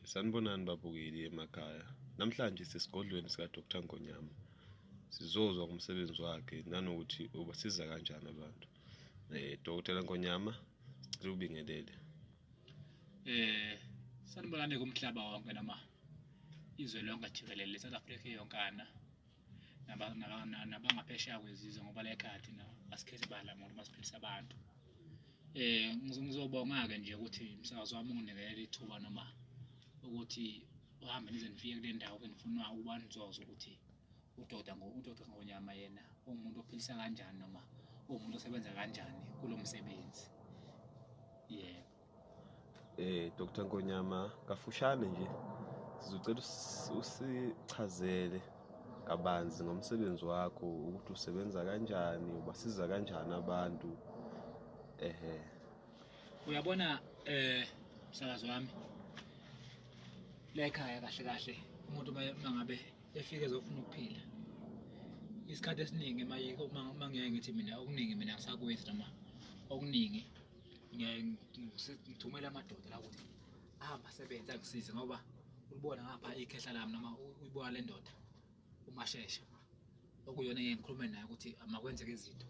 Sanibonani babukeli emakhaya. Namhlanje sesigodlweni sika Dr Ngonyama. Sizozwa ngomsebenzi wakhe nanokuthi ubasiza kanjani abantu. Dr Ngonyama, sicela ubingelele. Sanibonani kumhlaba wonke noma izwe lonke jikelele, South Africa yonkana nabangaphesheya kwezizwe, ngoba la ekhaya thina asikhethi bala muntu masiphilisa abantu. Ngizobonga-ke nje ukuthi umsakazo wami unginikele ithuba noma ukuthi uhambe nize nifike kule ndawo enifuna ukuba nizozwa ukuthi uDr Ngonyama yena uwumuntu ophilisa kanjani noma uwumuntu osebenza kanjani kulo msebenzi. Yebo. Dr Ngonyama, kafushane nje sizocela usichazele kabanzi ngomsebenzi wakho, ukuthi usebenza kanjani, ubasiza kanjani abantu. Ehe. Uyabona msakazi wami, la ekhaya kahle kahle umuntu uma ngabe efike ezofuna ukuphila, isikhathi esiningi uma ngiyaye ngithi mina okuningi mina ngisakwenzi noma okuningi ngiyaye ngithumele amadoda la ukuthi ahambe asebenze angisize, ngoba ulibona ngapha ikhehla lami noma uyibona le ndoda uMashesha, okuyona engeke ngikhulume naye ukuthi makwenzeke izinto,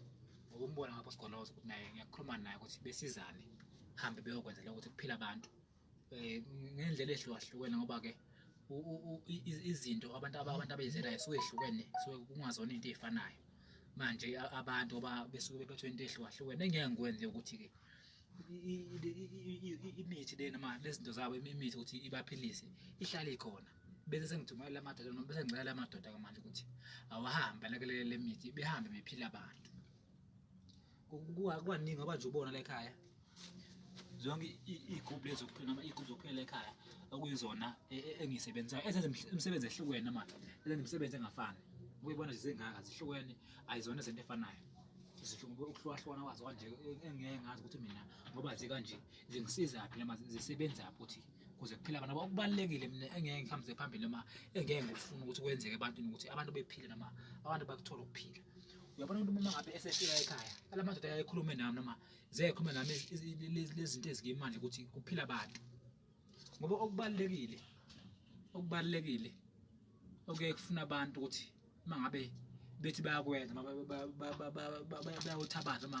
ngoba umbona ngapha uSigoloza ukuthi naye ngiyakhuluma naye ukuthi besizane, hambe beyokwenza lokho ukuthi kuphila abantu ngendlela ehlukahlukene, ngoba-ke izinto abantu abayizelayo suke ehlukene, suke kungazona into ey'fanayo. Manje abantu ngoba besuke bephethwe into ehlukahlukene, engeke ngikwenze ukuthi-ke imithi le noma lezi zinto zabo imithi ukuthi ibaphilise ihlale ikhona, bese sengithumela amadoda noma bese ngicela amadoda-ke manje ukuthi awahambe alekelele le mithi, behambe bephila abantu. Kukaningi ngoba nje ubona la ekhaya zonke iy'gubhu lezi zokuphila noma iy'gubhu zokuphila ekhaya okuyizona engiyisebenzisayo ezenza imisebenzi ehlukene noma ezenza imisebenzi engafani. Ukuyibona nje zingaka zihlukene, ayizona izinto efanayo, ukuhlukahlukana kwazo kanje engeke ngazi ukuthi mina ngoba zikanje zingisizaphi noma zisebenzaphi ukuthi kuze kuphila abantu. Okubalulekile mina engeke ngihambise phambili noma engeke ngikufuna ukuthi kwenzeke ebantwini ukuthi abantu bephile noma abantu bakuthole ukuphila. Uyabona umuntu uma ngabe esefika ekhaya, ala madoda ayekhulume nami noma ziyakhuluma nami lezi zinto ezikimi manje ukuthi kuphila abantu, ngoba okubalulekile okuye kufuna abantu ukuthi uma ngabe bethi bayakwenza bayawuthabatha noma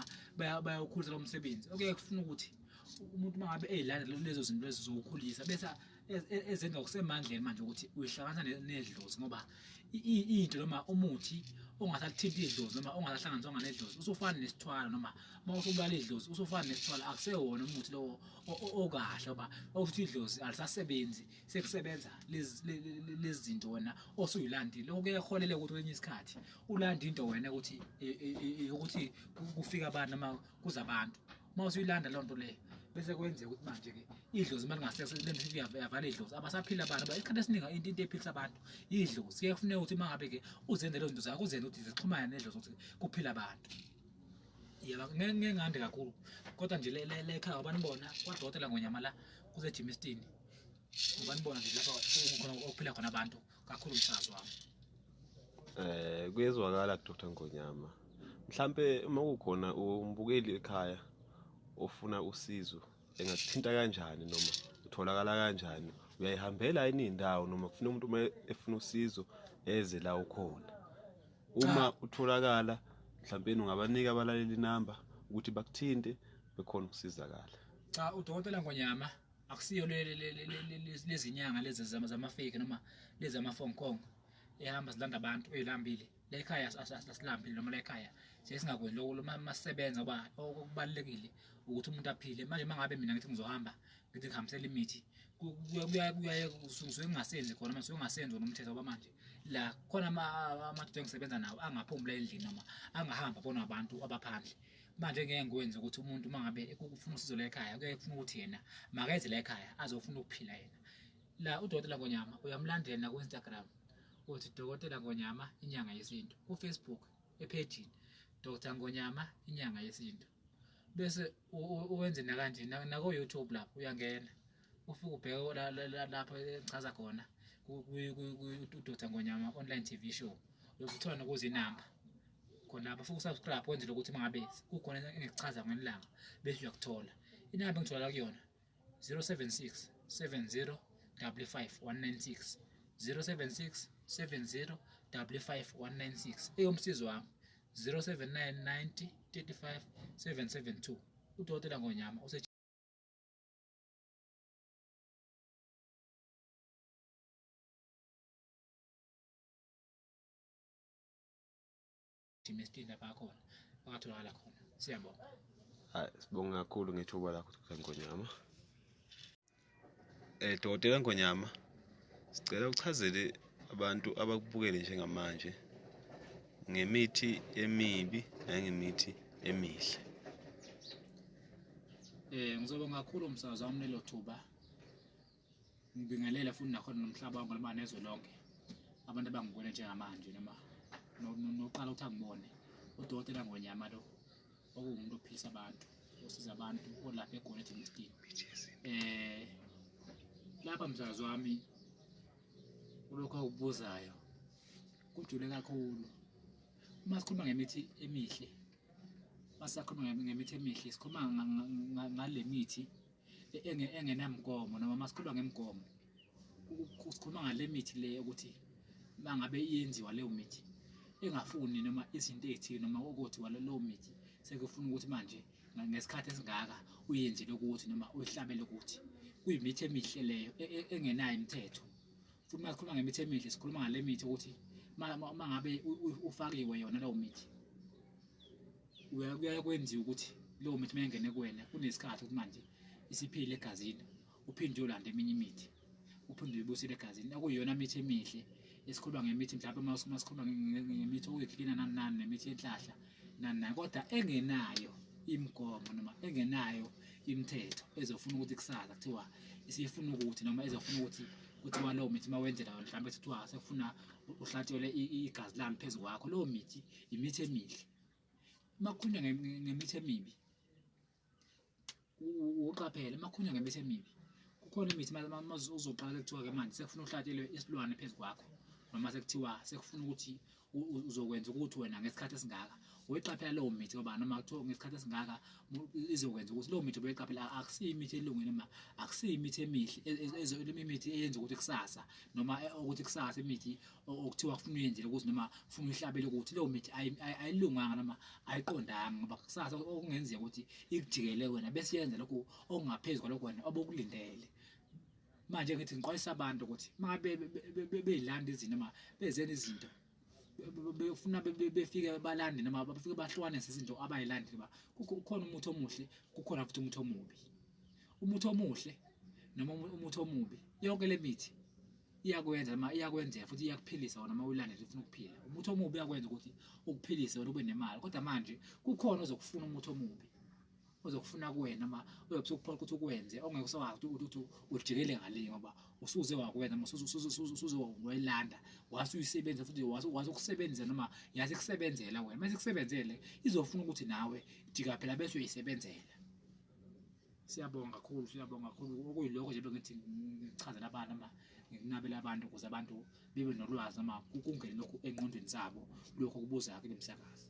bayawukhulisa lo msebenzi, okuye kufuna ukuthi umuntu uma ngabe eyilanda lezo zinto lezo zokukhulisa bese ezenza ngokusemandleni manje ukuthi uyihlanganisa nedlozi, ngoba into noma umuthi ongasalithinti idlozi noma ongasahlanganiswanga nedlozi usufana nesithwalo, noma uma usubala idlozi usufana nesithwalo, akusewona umuthi lowo okahle, ngoba okuthi idlozi alisasebenzi, sekusebenza lezi zinto wena osuyilandile. Lokho kuyaholela ukuthi kwesinye isikhathi ulanda into wena ukuthi ukuthi kufika abantu noma kuza abantu, uma usuyilanda leyo nto leyo bese kwenzeka ukuthi manje-ke idlozi uma lingasekho yavala idlozi, abasaphila abantu. Ngoba isikhathi esiningi into ephilisa abantu idlozi. Kuye kufuneka ukuthi uma ngabe-ke uzenze lezo zinto zakho, uzenze ukuthi zixhumane nedlozi ukuthi kuphila abantu. Yebo, ngeke ngande kakhulu, kodwa nje le ekhaya ngoba nibona kwadokotela Ngonyama la kuseJimistini, ngoba nibona nje lapha khona okuphila khona abantu kakhulu umsakazi wami. Kuyezwakala Dr Ngonyama. Mhlampe uma kukhona umbukeli ekhaya ofuna usizo, engakuthinta kanjani noma utholakala kanjani? Uyayihambela yini indawo noma kufuna umuntu uma efuna usizo eze la ukhona? Uma utholakala mhlawumbe ungabanika abalaleli inamba ukuthi bakuthinte bekhona ukusizakala. Cha, uDokotela Ngonyama akusiyo lezinyanga lezi zamafake noma lezi zama-Hong ehamba zilanda abantu ey'lambile. La ekhaya asilambile noma la ekhaya siye singakwenzi lokho masisebenza, ngoba okubalulekile ukuthi umuntu aphile. Manje uma ngabe mina ngithi ngizohamba ngithi ngihambisela imithi, kuyaye ngisuke ngingasenzi khona, manje ngisuke ngingasenzi wona umthetho, ngoba manje la khona amadoda engisebenza nawo angaphumula endlini noma angahamba abonwe abantu abaphandle. Manje ngeke ngikwenze ukuthi umuntu uma ngabe kufuna usizo la ekhaya, kuyaye kufuna ukuthi yena makeze la ekhaya azofuna ukuphila yena. La uDokotela Ngonyama uyamlandela naku-Instagram, uthi Dokotela Ngonyama inyanga yesintu, ku-Facebook ephejini Dr Ngonyama inyanga yesintu, bese uwenze nakanje nako-YouTube lapho uyangena ufike ubheke lapho engichaza khona uDr Ngonyama online TV show, uyokuthola nokuza inamba khona lapho, futhi usubscribe kwenzele ukuthi uma ngabe kukhona engikuchaza ngelanga bese uyakuthola. Inamba engithola kuyona 076 70 55 196, 076 70 55 196. Eyomsizi wami 079 90 35 772. Udokotela Ngonyama use Germiston lapha khona bakatholakala khona. Siyabonga. Hayi, sibonga kakhulu ngethuba lakho Dr. Ngonyama. Dr. Ngonyama, sicela uchazele abantu abakubukele njengamanje ngemithi emibi nangemithi emihle. Ngizobonga kakhulu umsakazo wami lelo thuba. Ngibingelele futhi nakhona nomhlaba wonke noma nezwe lonke. Abantu abangibukele njengamanje noma noqala ukuthi angibone udokotela Ngonyama lo okuwumuntu ophilisa abantu, osiza abantu, olapha eGoli eGermiston. Lapha msakazi wami ulokhu akubuzayo kujule kakhulu. Uma sikhuluma ngemithi emihle, masakhuluma ngemithi emihle sikhuluma ngale mithi engenamgomo, noma masikhuluma ngemigomo sikhuluma ngale mithi le ukuthi mangabe iyenziwa leyo mithi engafuni noma izinto ezithile, noma okuthiwa leyo mithi sekufuna ukuthi manje ngesikhathi esingaka uyenzile ukuthi noma uyihlabele ukuthi kuyimithi emihle leyo engenayo imithetho. Futhi uma sikhuluma ngemithi emihle sikhuluma ngale mithi ukuthi mangabe ufakiwe yona leyo mithi kuyaye kwenziwe ukuthi leyo mithi mayingene kuwena kunesikhathi ukuthi manje isiphile egazini, uphinde uyolanda eminye imithi uphinde uyibuyisele egazini. Okuyiyona mithi emihle esikhuluma ngemithi, mhlawumbe uma sikhuluma ngemithi okuyiklina nani nani nemithi yenhlahla nani nani, kodwa engenayo imigomo noma engenayo imithetho ezofuna ukuthi kusasa kuthiwa isifuna ukuthi noma ezofuna ukuthi kuthiwa leyo mithi uma wenzela yona mhlawumbe kuthiwa sekufuna uhlatshelwe igazi lami phezu kwakho. Leyo mithi imithi emihle. Uma kukhulunywa ngemithi emibi uqaphele, uma kukhulunywa ngemithi emibi kukhona imithi uma uzoqala kuthiwa-ke manje sekufuna uhlatshelwe isilwane phezu kwakho, noma sekuthiwa sekufuna ukuthi uzokwenza ukuthi wena ngesikhathi esingaka uyiqaphela leyo mithi, ngoba noma kuthiwa ngesikhathi esingaka izokwenza ukuthi leyo mithi ubuyiqaphela akusiyo imithi elungile noma akusiyo imithi emihle, imithi eyenza ukuthi kusasa noma ukuthi kusasa imithi okuthiwa kufuna uyenzele ukuthi noma kufuna uyihlabele ukuthi leyo mithi ayilunganga noma ayiqondanga, ngoba kusasa okungenzeka ukuthi ikujikele wena bese yenza lokhu okungaphezu kwalokho wena obukulindele. Manje ngithi ngiqwayisa abantu ukuthi mangabe beyilanda izinto noma bezena izinto befuna befike balande noma bafike bahlukanise izinto abayilandile, ba kukhona umuthi omuhle, kukhona futhi umuthi omubi. Umuthi omuhle noma umuthi omubi, yonke le mithi iyakwenza noma iyakwenzeka futhi iyakuphilisa wena uma uyilandela ufuna ukuphila. Umuthi omubi uyakwenza ukuthi ukuphilise wena ube nemali, kodwa manje kukhona ozokufuna umuthi omubi ozokufuna kuwena noma uyobe usukuphoqa ukuthi ukwenze ongeke usakwazi ukuthi ujikele ngale, ngoba usuze wakwenza noma usuze wayilanda wase uyisebenzisa futhi wase ukusebenzisa noma yase kusebenzela wena. Mase kusebenzele izofuna ukuthi nawe jika phela bese uyisebenzela. Siyabonga kakhulu, siyabonga kakhulu. Okuyilokho nje bengithi ngichazela abantu noma ngikunabela abantu ukuze abantu bebe nolwazi noma kungene lokhu engqondweni zabo lokho kubuza kule msakazo.